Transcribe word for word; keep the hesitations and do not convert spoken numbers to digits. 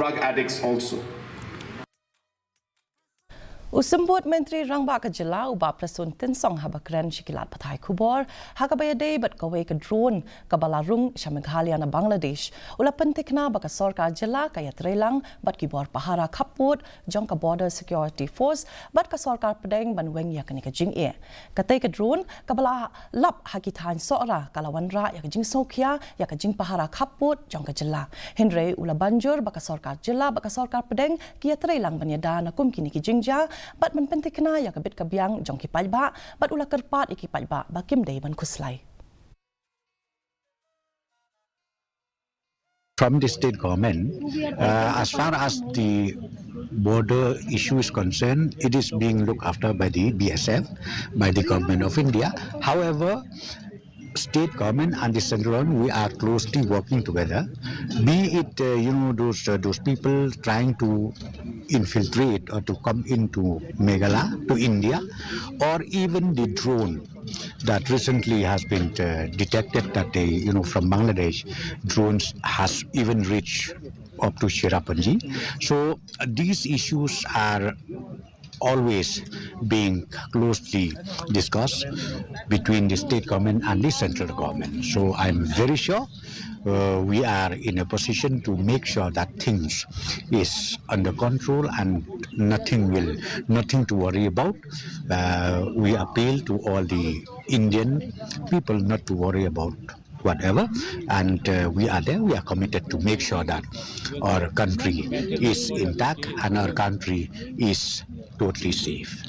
drug addicts also. U Symbud Myntri Rangbah ka Jylla u Bah Prestone Tynsong haba kren sha ki lad pathai khubor ha kaba ïadei bad kawei ka drone kaba la rung sha Meghalaya na Bangladesh, u la pynthikna ba ka sorkar jylla ka ïatreilang bad ki bor pahara khappud jong ka Border Security Force bad ka sorkar pdeng ban weng ïa kane ka jingeh. Katei ka drone kaba la lap ha ki thaiñ Sohra ka la wanrah ïa ka jingsngewkhia ïa ka jingpahara khappud jong ka jylla. Hynrei u la ban jur ba ka sorkar jylla bad ka sorkar pdeng ki ïatreilang ban ïada na kum kine ki jingjia bad ban pynthikna ïa ka bit ka biang jong ki paidbah bad u la kyrpad ïa ki paidbah ba kim dei ban khuslai. From the state government, uh, as far as the border issue is concerned, it is being looked after by the B S F, by the government of India. However, state government and the central government, we are closely working together. Be it, uh, you know, those uh, those people trying to infiltrate or to come into Meghalaya, to India, or even the drone that recently has been uh, detected that they, you know, from Bangladesh, drones has even reached up to Cherrapunji. So uh, these issues are always being closely discussed between the state government and the central government. So I'm very sure uh, we are in a position to make sure that things is under control and nothing will, nothing to worry about. Uh, we appeal to all the Indian people not to worry about whatever, and uh, we are there. We are committed to make sure that our country is intact and our country is totally safe.